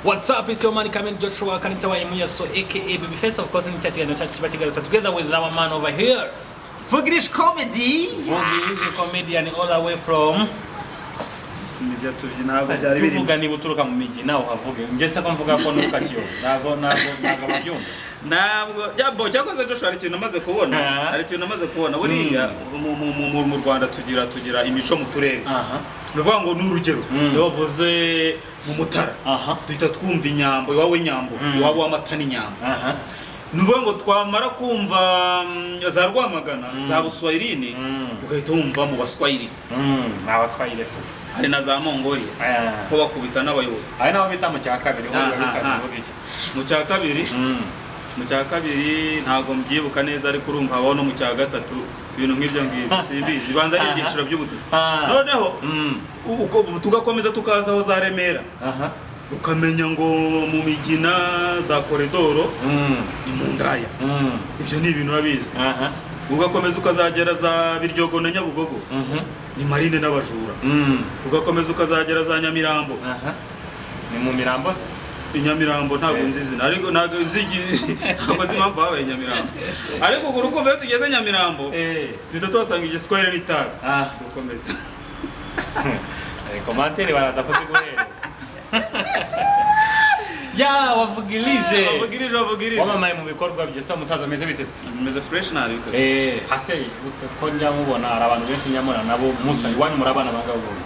What's up? It's your man Kamil Joshua Kanita wa Muyaso, aka Babyface. Of course, ni cya kiganiro cyacu kiba kigarutse together with our man over here. Vugirish Comedy. Vugirije comedian all the way from Nibyo tubyi, ntabwo byari birimo. Tuvuga niba uturuka mu migi nawe uhavuge. Njye se ko mvuga ko nuka Kiyovu. Ntabwo babyumva. Ntabwo byabo cyakoze. Joshua, hari ikintu namaze kubona. Hari ikintu namaze kubona buriya mu Rwanda tugira imico mu turere. Ni ukuvuga ngo ni urugero, iyo bavuze mu Mutara, duhita twumva inyambo, iwabo inyambo, iwabo w'amata n'inyambo. Ni ukuvuga ngo twamara kumva za Rwamagana, za Buswahilini, ugahita wumva mu Baswahili. Ni Abaswahili tu. Hari na za Mongolia, ko bakubita n'abayobozi. Ari nabo bita mu cya kabiri, ho biba bishatse kuvuga iki? Mu cya kabiri, mu cya kabiri ntabwo mbyibuka neza, ariko urumva habaho no mu cya gatatu, ibintu nk'ibyo ngibyo simbizi, banza ari ibyiciro by'ubudehe. Noneho uko tugakomeza tukaza aho za Remera, ukamenya ngo mu Migina, za Koridoro, ni mu ndaya. Ibyo ni ibintu urabizi. Ugakomeza ukazagera za Biryogo na Nyabugogo, ni marine n'abajura. Ugakomeza ukazagera za Nyamirambo. Ni mu Mirambo se? I Nyamirambo ntabwo nzi izina, ariko ntabwo nzi impamvu habaye Nyamirambo, ariko ubwo urukumva iyo tugeze Nyamirambo duhita tuhasanga igiswahili n'itabi. Dukomeza. Commentaire baraza kuziguhereza. Ya wavugirije. Wavugirije, wavugirije. Wamamaye mu bikorwa bye. Se umusaza ameze bite se? Meze fresh, ntari bikaze. Hase ko njya mubona, hari abantu benshi njya nabo musa iwanyu muri abana bangahe ubu?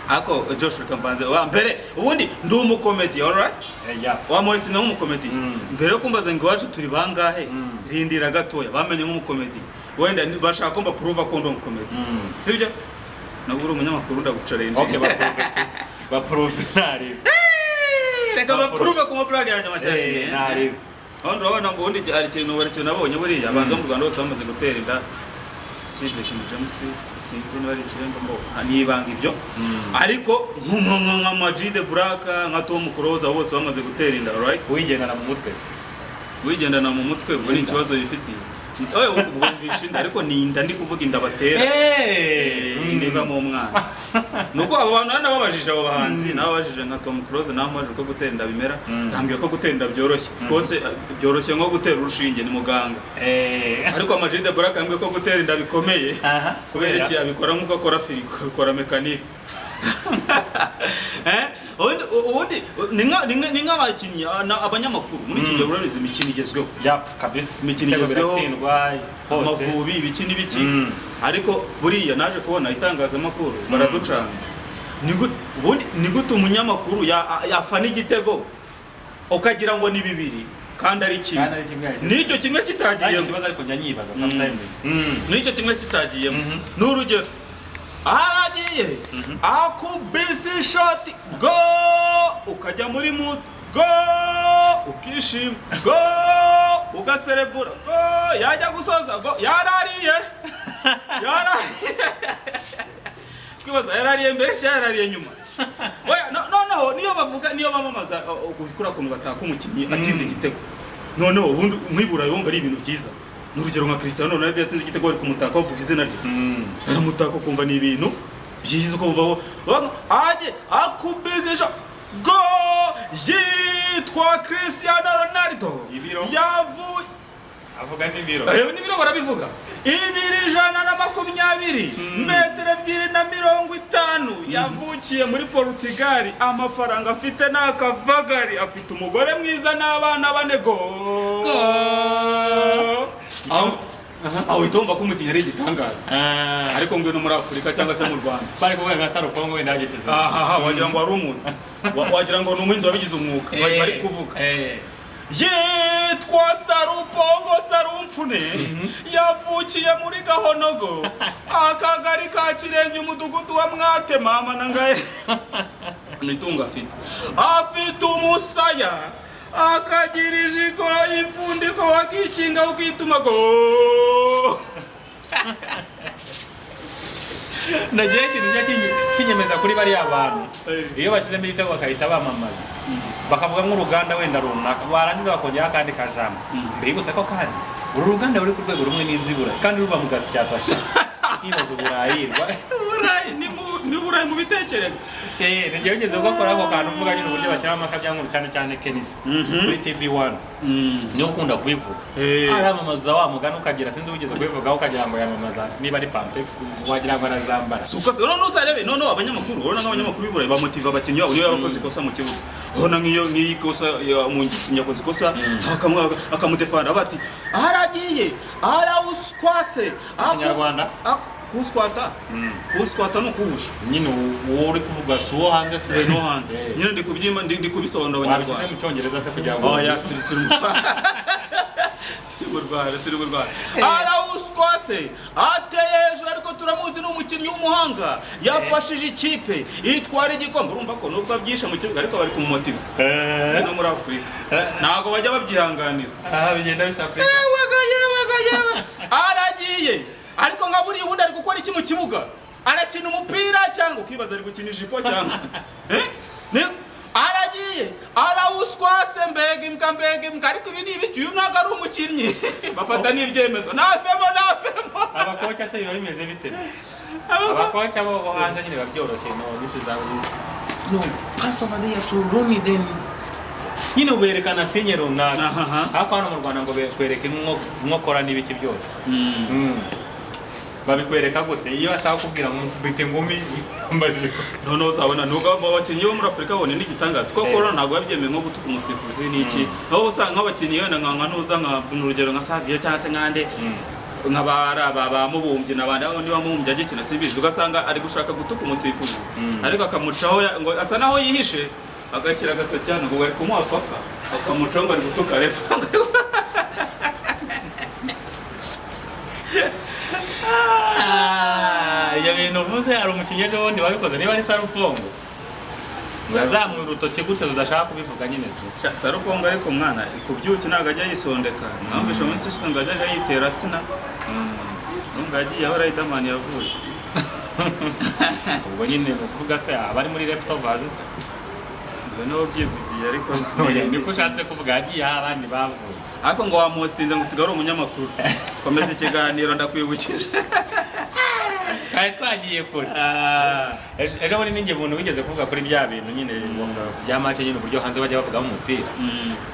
Ako Josh, reka mbanze wa mbere, ubundi ndi umukomedi, alright? Ya. Wa Moise ni umukomedi. Mbere yo kumbaza ngo iwacu turi bangahe, rindira gatoya bamenye nk'umukomedi. Wenda bashaka ko mbaprova ko ndi umukomedi, sibyo? Nabwo uri umunyamakuru, ndaguchallenge. Okay, baprove tu. Baprove ntari. Reka baprove ku maplaga yanjye mashyashya. Ntari. Aho ndabona ngo ubundi hari ikintu nabonye buriya, abanza bo mu Rwanda bose bamaze gutera inda usibye King James, sinzi niba ari ikiremba ngo ni ibanga ibyo, ariko nka Amag The Black, nka Tom Close, abo bose bamaze gutera inda, right? Wigendana mu mutwe se? Wigendana mu mutwe ubwo ni ikibazo yifitiye. Oye, ubwo wumvisha inda, ariko ni inda ndi kuvuga, inda batera. Inda ivamo umwana. Nuko abo bantu nababajije, abo bahanzi nababajije, nka Tom Close namubajije uko gutera inda bimera, ambwira ko gutera inda byoroshye. Of course, byoroshye nko gutera urushinge, ni muganga. Ariko Amag The Black ambwiye ko gutera inda bikomeye. Kubera iki? Abikora nk'uko akora firigo, abikora mekanike. Ubundi ni nk'abakinnyi, abanyamakuru muri iki gihe urabizi imikino igezweho. Yap, kabisa. Imikino Ibitego igezweho. biratsindwa hose. Amavubi, ibiki n'ibiki. Ariko buriya naje kubona itangazamakuru baraducanga. Ubundi ni gute umunyamakuru yafana igitego ukagira ngo ni bibiri kandi ari kimwe? Kandi ari kimwe? N'icyo kimwe Ariko kitagiyemo. ikibazo, ariko njya nyibaza sometimes. N'icyo kimwe kitagiyemo, ni urugero, aragiye akubise ishoti, go, ukajya muri mood, go, ukishima, go, ugaserebura, go, yajya gusoza, go, yarariye, yarariye. Twibaza yarariye mbere cyangwa yarariye nyuma? Oya, noneho niyo bavuga, niyo bamamaza, kuriya kuntu bataka umukinnyi atsinze igitego, noneho ubundi mwibura yumva ari ibintu byiza. Ni urugero nka Cristiano Ronaldo yatsinze igitego, bari kumutaka, bavuga izina rye, baramutaka, ukumva ni ibintu byiza, ukumva ajye akubizisha go, yitwa Cristiano Ronaldo. Ibiro. Yavuye Avuga n'ibiro. N'ibiro barabivuga, ibiro 120, metero 2 na 50, yavukiye muri Portugal, amafaranga afite ni akavagari, afite umugore mwiza n'abana bane, go. Aho uhita wumva ko umukinnyi ari igitangaza. Ariko ngwino muri Afurika cyangwa se mu Rwanda, Bari kuvuga nka Sarupongo wenda yagishize. Ahaha, wagira ngo wari umuzi, wagira ngo ni umuhinzi wabigize umwuga, bari kuvuga yitwa Sarupongo Sarumfune, yavukiye muri Gahonogo, akagari ka Kirenge, umudugudu wa Mwate, mama na ngaye. Imitungo afite, afite umusaya, akagira ijigo, impfundiko wakikinga ukituma, go. Nagiye ikintu kijya kinyemeza kuri bariya bantu, iyo bashyizemo igitego bagahita bamamaza, bakavuga nk'uruganda wenda runaka, barangiza bakongeraho akandi kajambo: "Mbibutse ko kandi uru ruganda ruri ku rwego rumwe n'izibura kandi ruba mu Gasyata." Nkibaza Uburayi Uburayi ni mu Ni Burayi mu bitekerezo. Ni njyewe ugeze gukora ako kantu uvuga nyine, uburyo bashyiramo amakabyankuru, cyane cyane KNC kuri TV 1 niyo ukunda kubivuga. Aramamaza wa mugani ukagira, sinzi ugeze kubivugaho, ukagira ngo yamamaza niba ari Pampex, wagira ngo arazambara. Si uko se? Noneho uzarebe, noneho abanyamakuru, urabona nk'abanyamakuru b'i Burayi bamotiva abakinnyi babo niyo yaba akoze ikosa mu kibuga. Urabona nk'iyi kosa umukinnyi yakoze ikosa, akamudefanda bati aharagiye arawuswase. Ikinyarwanda? Kuswata, kuswata ni ukuwusha. Nyine uwo uri kuvuga si uwo hanze se? No hanze. Nyine ndi kubyima, ndi kubisobanura Wabishyize abanyarwanda. mu Cyongereza se kugira ngo Oya, turi mu Rwanda, turi mu Rwanda. Arawuswase, ateye hejuru, ariko turamuzi, ni umukinnyi w'umuhanga, yafashije ikipe itwara igikombe. Urumva ko nubwo abyishe mu kibuga, ariko bari kumumotiva. No muri Afurika ntabwo bajya babyihanganira. Aha bigenda bita Afurika. Yewega, yewega, yewe, aragiye, ariko nka buriya ubundi ari gukora iki mu kibuga? Arakina umupira cyangwa ukibaza ari gukina ijipo cyangwa? Eh? Aragiye, arawuswase, mbega imbwa, mbega imbwa, ariko ibi ni ibiki? Uyu ntabwo ari umukinnyi. Bafata n'ibyemezo, navemo, navemo. Abakoca se biba bimeze bite? Abakoca bo hanze nyine biba byoroshye. No, this is how it is, no pass over there to Rooney, then nyine uberekana signe runaka. Ariko hano mu Rwanda ngo bekwereke inkokora n'ibiki byose. Babikwereka gute iyo ashaka kubwira ngo bite ngumi amajipo? Noneho uzabona nubwo mu bakinnyi bo muri Afurika babona n'igitangaza kuko corona ntabwo babyemeye, nko gutuka umusifuzi n'iki, aho usanga nk'abakinnyi wenda nka nuza, nka ni urugero nka Savio cyangwa se nkande, nka ba Mubumbyi n'abandi, aho niba Mubumbyi agikina simbizi, ugasanga ari gushaka gutuka umusifuzi, ariko akamucaho ngo asa naho yihishe, agashyira agatoki hano ngo bari kumuha faka, akamucaho ngo ari gutuka refa. Ah, ibyo bintu uvuze, hari umukinnyi ejo bundi wabikoze, niba ari Sarupongo, yazamuye urutoki gutyo, tudashaka kubivuga nyine tu. Sarupongo ariko mwana ku byuki ntabwo ajya yisondeka. Numvise mu minsi ishize ngo ajyaga yitera sina, numva yagiye aho Riderman yavuye. Ubwo nyine ni ukuvuga se abari muri leftovers se? Ibyo niwo byivugiye ariko. Niko ushatse kuvuga, yagiye aho abandi bavuye. Ariko ngo wamuhostinze, ngo usigare uri umunyamakuru, komeza ikiganiro, ndakwibukije. Twari twagiye kure. Ejo bundi ninjye muntu wigeze kuvuga kuri bya bintu nyine bya match nyine, uburyo hanze bajya bavugamo umupira.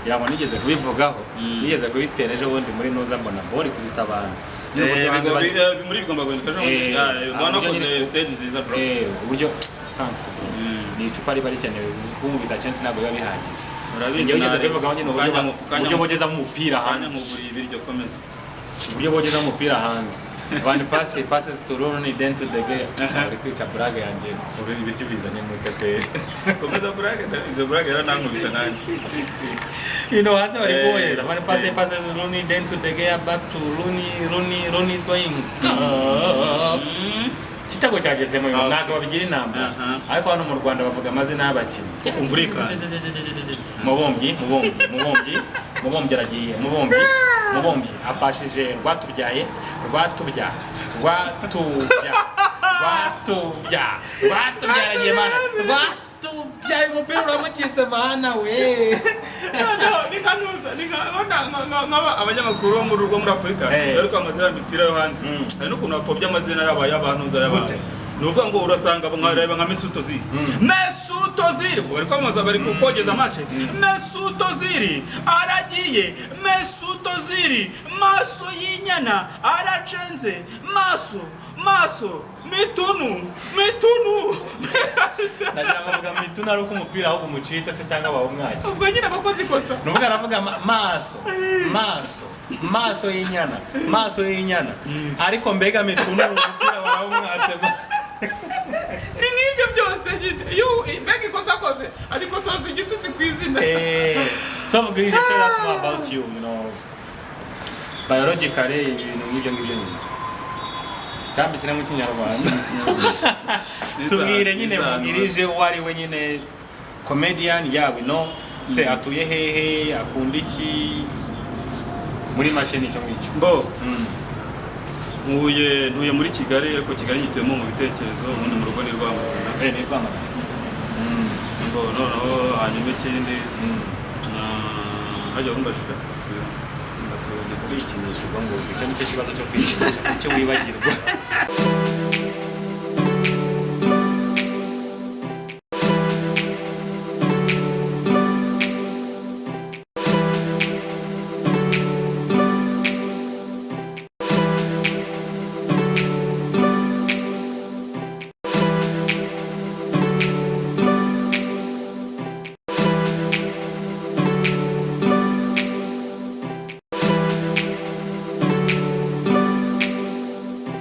Ngira ngo nigeze kubivugaho, nigeze kubitera ejo bundi muri nuza, mbona bori kubisa abantu nyine uburyo hanze Muri bigomba guhinduka ejo bundi. Uburyo Wanakoze stage nziza, bro. Uburyo, thanks bro. Ni icupa riba rikenewe kunkubita chance, ntabwo biba bihagije. Urabizi. Njyewe wigeze Nare. kubivugaho nyine uburyo uburyo bogezamo umupira Kanya hanze. muguriye ibiryo, komeza. Uburyo bogezamo umupira hanze, Van pass passes to Rooney, then to De Gea. Bari kwica blague yanjye, ubu ibiryo bizanye muri TPR. Komeza burage, ndabizi burage yaranankubise nanjye. Hanze bari kubohereza Van pass passes to Rooney, then to De Gea, back to Rooney, Rooney, Rooney is going up. Igitego cyagezemo. Ntabwo babigira inama. Ariko hano mu Rwanda bavuga amazina y'abakinnyi. Umvurikane. Mubumbyi, Mubumbyi, Mubumbyi, Mubumbyi aragiye, Mubumbyi, Mubumbyi apashije Rwatubyaye, Rwatubya, Rwatubya, Rwatubya, Rwatubya aragiye, mana, Rwatubyaye, umupira uramucitse, mana we. Noneho ni nka nuza, ni nka ubona nk'aba abanyamakuru bo muri rwo muri Afurika bari kwamamaza iriya mipira yo hanze. Hari n'ukuntu bapfobya amazina y'abantuza y'abantu. Gute? Ni ukuvuga ngo urasanga nkareba nka Mesut Ozil, Mesut Ozil bari kwamamaza, bari kogeza match, Mesut Ozil aragiye, Mesut Ozil maso y'inyana aracenze, maso maso mitunu mitunu. Nagira ngo avuga mituna ari uko umupira ahubwo umucitse se cyangwa bawumwatse. Ubwo nyine abakoze ikosa. Nuvuga aravuga maso maso maso y'inyana, maso y'inyana, ariko mbega mitunu, umupira barawumwatse. Ni nk'ibyo byose nyine, iyo mbega ikosa akoze ariko soza igitutsi ku izina. So Vugirije, tell us more about you, you know, biologically, ibintu nk'ibyo ngibyo nyine, cyangwa bishyire mu Kinyarwanda. Tubwire nyine Vugirije uwo ari we nyine, comedian yawe, no se atuye hehe, akunda iki, muri make nicyo ngicyo. Mbo ntuye muri Kigali, ariko Kigali nyituyemo mu bitekerezo, ubundi mu rugo ni Rwamagana. Ni Rwamagana. Ngo noneho hanyuma ikindi hajya wumbajije subira. Kwikinisha ubwo ngubwo, icyo nicyo kibazo cyo kwikinisha, kuki wibagirwa?